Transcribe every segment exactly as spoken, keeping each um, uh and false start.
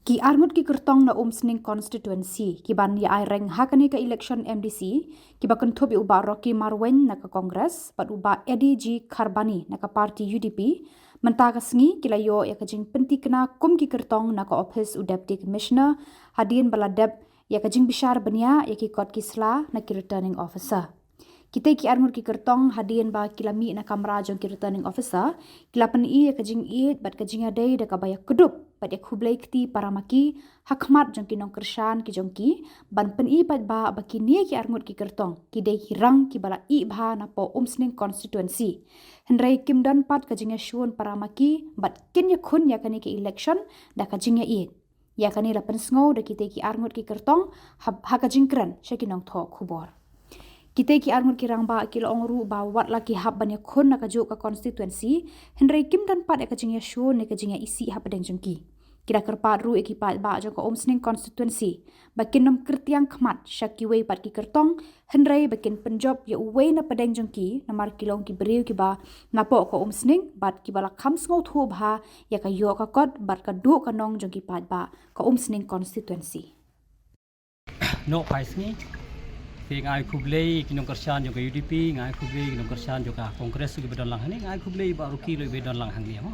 Ki arngut ki kyrtong na Umsning Constituency ki ban ïa ai reng ha kane ka election M D C, ki ba kynthup ïa u Bah Rocky Marwein na ka Congress bad u Bah Eddie G Kharbani na ka party U D P, mynta ka sngi ki la ïoh ïa ka jingpyntikna kum ki kyrtong na ka ophis u Deputy Commissioner, hadien ba la dep ïa ka jingbishar bniah ïa ki kot ki sla na ki Returning Officer. Kitei ki arngut ki kyrtong, hadien ba ki la mih na kamra jong ki Returning Officer, ki la pyni ïa ka jingïeit bad ka jingïadei da kaba ïakdup bad ïakhublei kti para ma ki ha khmat jong ki nongkyrshan ki jong ki, ban pyni paidbah ba kine ki arngut ki kyrtong ki dei ki rang ki ba la ih bha napoh Umsning Constituency. Hynrei kim don pat ka jingïashun para ma ki bad kin ïakhun ïa kane ka election da ka jingïaieit. Ïa kane la pynsngew da kitei ki arngut ki kyrtong ha, ha ka jingkren sha ki nongthoh khubor. Kitei ki arngut ki rangbah ki la ong ruh ba wat la ki hap ban ïakhun na kajuh ka constituency, hynrei kim don pat ïa ka jingïashun ne ka jingïaisih hapdeng jong ki. Ki la kyrpad ruh ïa ki paidbah jong ka Umsning Constituency ba kin nym kyrtiang khmat sha kiwei pat ki kyrtong, hynrei ba kin pynjop ïa uwei na pdeng jong ki, namar ki long ki briew ki ba napoh ka Umsning bad ki ba la kham sngewthuh bha ïa ka ïoh ka kot bad ka duh ka nong jong ki paidbah ka Umsning Constituency. Nohphai sngi te nga ai khublei ki nongkyrshan jong ka U D P, nga ai khublei ki nongkyrshan jong ka Congress ki ba don lang hangne, nga ai khublei Bah Rocky ruh ba don lang hangne mo.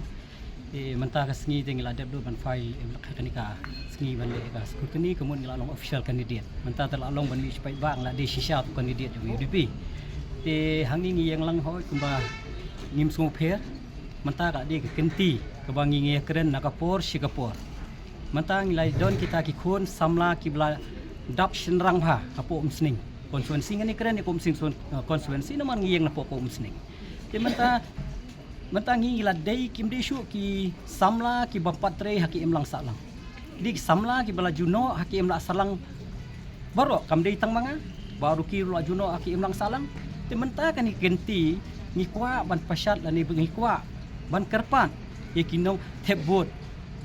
Te mynta ka sngi te ngi la dep lut ban file em lak ha kane ka sngi ban leh ka scrutiny, ka mut ngi la long official candidate. Mynta te la long ban mih sha paidbah ngi la dei shisha tu candidate jong U D P. Te hangne ngi ïeng lang hoi kumba ngim sngewpher. Mynta ka dei ka kynti kaba ngi ngi kren na ka por shi ka por. Mynta ngi la don kita ki khun samla ki ba la dap shynrang bha hapoh Umsning constituency, ngan ïa kren ïa ka Umsning constituency namar ngi ïeng napoh ka Umsning. Te mynta mynta ngi la dei kim dei shuh ki samla ki bym pat trei ha ki imlang sahlang. Dei ki samla ki ba la ju noh ha ki imlang sahlang. Baroh kam dei tang ma nga, Bah Rocky ruh la ju noh ha ki imlang sahlang. Te mynta kane ka kynti ngi kwah ban pashat lane ngi kwah ban kyrpad ïa ki nongthep vote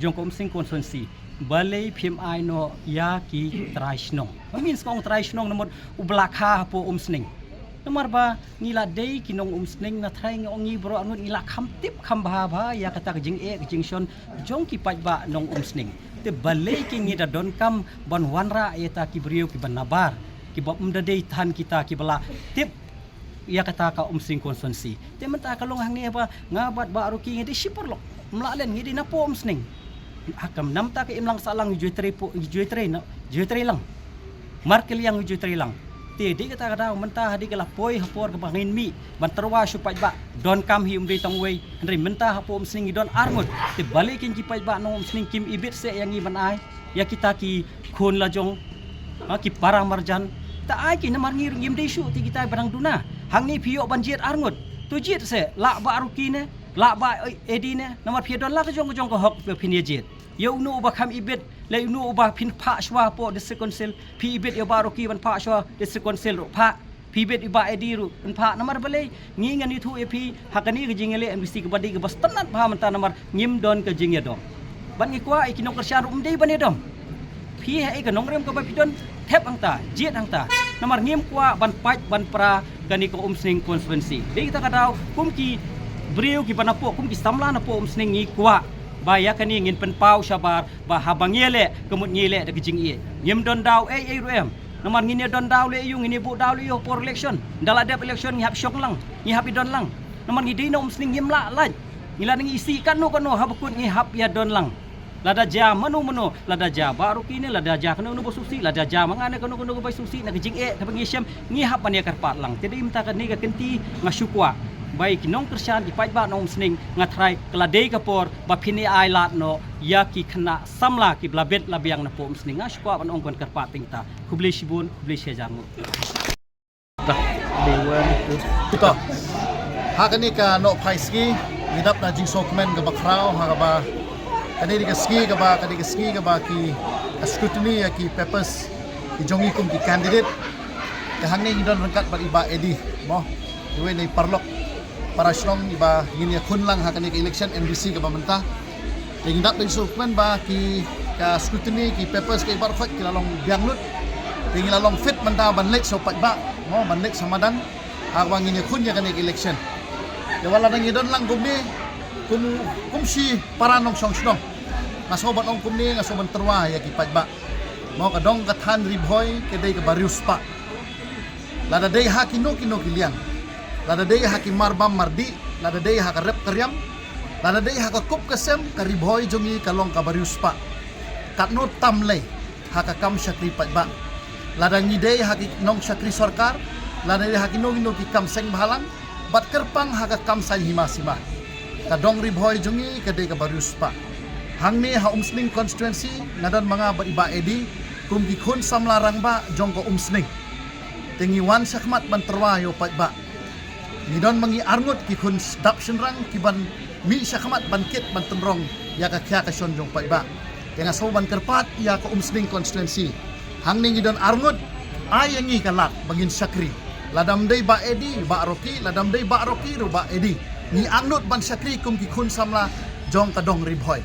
jong ka Umsning constituency. Balei phim ai noh ïa ki trai shnong? Ba min skong trai shnong namar u ba la kha hapoh Umsning. Namar ba ngi la dei ki nong Umsning, na trai ngi ong ngi baroh arngut ngi la kham tip kham bha bha ïa kata ka jingeh ka jingshon jong ki paidbah nong Umsning. Te balei ki ngi da donkam ban wanrah ïa kita ki briew ki ba nabar, ki bym da dei than kita ki ba la tip ïa kata ka Umsning constituency. Te mynta ka long hangne ba nga bad Bah Rocky ngi dei shi paralok. Ym lah leh ngi dei napoh Umsning. Ha ka mynta ka imlang sahlang ngi ju trei po, ngi ju trei na, ju trei lang. Markylliang ngi ju trei lang. Te dei kata ka daw mynta ha dei ka la poi ha por kaba ngin mih ban tyrwa sha u paidbah, donkam hi um dei tang uwei, hynrei mynta hapoh Umsning ngi don arngut. Te balei kin ki paidbah nong Umsning kim ibit seh ïa ngi ban ai ïa kita ki khun la jong, ha, ki para marjan. Ta ai ki namar ngi ruh ngim dei shuh te kita ba dang duna. Hangne phi ïoh ban jied arngut. To jied seh, lah Bah Rocky ne, lah Bah Eddie ne, namar phi don la ka jong ka jong ka hok ba phin ïa jied. Ïa uno uba kham ibit, lei uno uba phin phah shuwa hapoh District Council, phi ibit ïa Bah Rocky ban phah shuwa District Council ruh phah. Phi ibit ïa Bah Eddie ruh ban phah, namar balei ngi ngan ïathuh ïa phi ha kane ka jingïaleh M D C kaba dei kaba sngewtynnat bha mynta namar ngim don ka jingïadom. Bad ngi kwah ïa ki nongkyrshan ruh ym dei ban ïadom. Phi ha ei ka nongrim kaba phi don, thep hangta, jied hangta. Namar ngim kwah ban pait ban pra kane ka Umsning constituency. Dei kata ka daw kum ki briew ki ba napoh, kum ki samla napoh Umsning ngi kwah ba ïa kane ngin pynpaw shabar ba haba ngi ïaleh ka mut ngi ïaleh da ka jingïeit. Ngim don daw ei ei ruh em. Namar ngin ïa don daw leh aïu, ngin ïa buh daw leh aïu por election. Ynda la dep election ngi hap shong lang, ngi hap ïa don lang. Namar ngi dei na Umsning ngim lah lait. Ngi la ngi isih katno katno haba kut ngi hap ïa don lang. Lada jia mano mano, lada jia Bah Rocky ne, lada jia kano kano ba sngewsih, lada jia ma nga ne kano kano ba sngewsih, na ka jingeh kaba ngi shem ngi hap ban ïa kyrpad lang. Te dei mynta kane ka kynti nga shu kwah ba ïa ki nongkyrshan ki paidbah na Umsning nga tharai ka la dei ka por ba phin ïa ai lad noh ïa ki khynnah samla ki ba la bit la biang napoh Umsning. Nga shu kwah ban ong ban kyrpad te mynta. Khublei shibun, khublei shihajar nguh. To. Ha kane ka nohphai sngi ngi dap na jingsngewkmen kaba khraw ha kaba kane dei ka sngi kaba, kane ka sngi kaba ki scrutiny ïa ki papers ki jong ngi kum ki candidate. Te hangne ngi don ryngkat bad i Bah Eddie mo, iwei na i paralok para shnong i ba ngin ïakhun lang ha kane ka election M D C kaba mynta. Te ngi dap da jingsngewkmen ba ki, ka scrutiny, ki papers, ki baroh khoit ki la long biang lut. Te ngi la long fit mynta ban leit sha u paidbah mo, ban leit sha madan ha kaba ngin ïakhun ïa kane ka election. Te wat la dang ïadon lang kumne kum, kum shi para nongshong shnong. Nga sngew ban ong kumne, nga sngew ban tyrwa ïa ki paidbah. Mo, ka dong ka thaiñ Ri Bhoi ka dei kaba riewspah. Lada dei ha kino kino ki liang, lada dei ha ki marbam mardih, lada dei ha ka rep ka riam, lada dei ha ka kup ka sem, ka Ri Bhoi jong ngi ka long kaba riewspah. Katno tam lei ha ka kam shakri paidbah. Lada ngi dei ha ki nongshakri sorkar, lada dei ha kino kino ki kam seng bhalang, bad kyrpang ha ka kam saiñ hima sima, ka dong Ri Bhoi jong ngi ka dei kaba riewspah. Hangne ha Umsning constituency, nga don ma nga bad i Bah Eddie kum ki khun samla rangbah jong ka Umsning. Te ngi wan shakhmat ban tyrwa ïa u paidbah. Ngi don ma ngi arngut ki khun dap shynrang kiban mih shakhmat ban kit ban tynrong ïa ka khia ka shon jong u paidbah. Te nga sngew ban kyrpad ïa ka Umsning constituency. Hangne ngi don arngut, ai ïa ngi ka lad ba ngin shakri. Lada ym dei Bah Eddie, Bah Rocky, lada ym dei Bah Rocky ruh Bah Eddie. Ngi arngut ban shakri kum ki khun samla jong ka dong Ri Bhoi.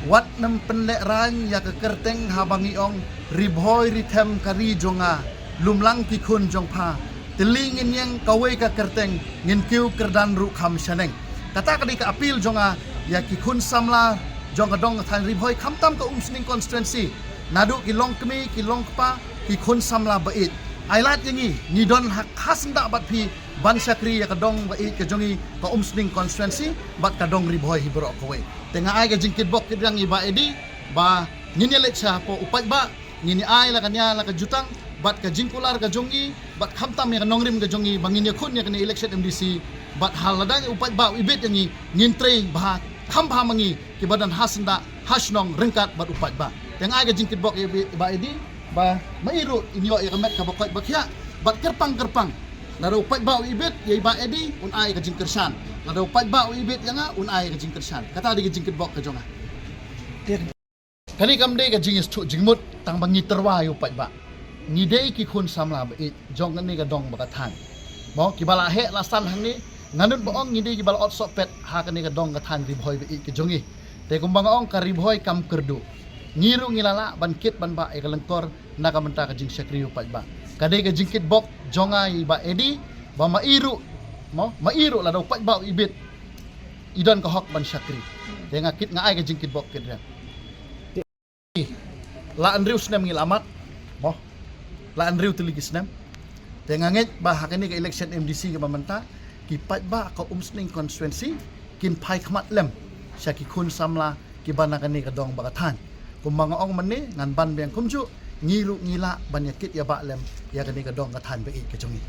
Wat nym pynlehraiñ ïa ka kyrteng haba ngi ong Ri Bhoi Ri Them ka ri jong nga, lum lang ki khun jong pha. Te lei ngin ïeng kawei ka kyrteng, ngin kiew kyrdan ruh kham shaneng. Kata ka dei ka appeal jong nga ïa ki khun samla jong ka dong ka thaiñ Ri Bhoi, khamtam ka Umsning constituency. Naduh ki longkmie, ki longkpa, ki khun samla ba ïeit, ai lad ïa ngi, ngi don ha ka syndah bad phi ban shakri ïa ka dong ba ïeit ka jong ngi, ka Umsning constituency bad ka dong Ri Bhoi hi baroh kawei. Te nga ai ka jingkitbok kitrwiang ïa i Bah Eddie ba ngin ïaleit sha hapoh u paidbah, ngin ïa ai la ka nia la ka jutang bad ka jingkular ka jong ngi, bad khamtam ïa ka nongrim ka jong ngi ba ngin ïakhun ïa kane election M D C. Bad ha lada u paidbah u ibit ïa ngi, ngin trei bha, kham bha ma ngi kiba don ha syndah, ha shnong, ryngkat bad u paidbah. Te nga ai ka jingkitbok ïa i Bah Eddie ba ma i ruh in ïoh ïa ka met kaba koit ba khiah. Bad kyrpang kyrpang, lada u paidbah u ibit ïa i Bah Eddie, un ai ka jingkyrshan. Lada u paidbah u ibit ïa nga, un ai ka jingkyrshan. Kata dei ka jingkitbok ka jong nga. Kane kam dei ka jingïasuk jingmut, tang ba ngi tyrwa ïa u paidbah. Ngi dei ki khun samla ba ïeit jong kane ka dong bad ka thaiñ. Mo, kiba la heh la san hangne, nga nud ba ong ngi dei kiba la ot sohpet ha kane ka dong ka thaiñ Ri Bhoi ba ïeit ka jong ngi. Te kumba nga ong, ka Ri Bhoi kam kyrduh. Ngi ruh ngi la lah ban kit ban bah ïa ka lyngkor na ka bynta ka jingshakri u paidbah. Ka dei ka jingkitbok jong nga ïa i Bah Eddie ba ma i ruh, mo, ma i ruh lada u paidbah u ibit, i don ka hok ban shakri. Te nga kit, nga ai ka jingkitbok kitrwiang. La hynriew snem ngi la mad, mo. La hynriew tylli ki snem. Te nga ngeit ba ha kane ka election M D C kaba mynta, ki paidbah ka Umsning constituency kin phai khmat lem sha ki khun samla kiba na kane ka dong bad ka thaiñ. Kumba nga ong mynne, ngan ban biang kumjuh, ngi ruh ngi lah ban ïa kit ïa bah lem ïa kane ka dong ka thaiñ ba ïeit ka jong ngi.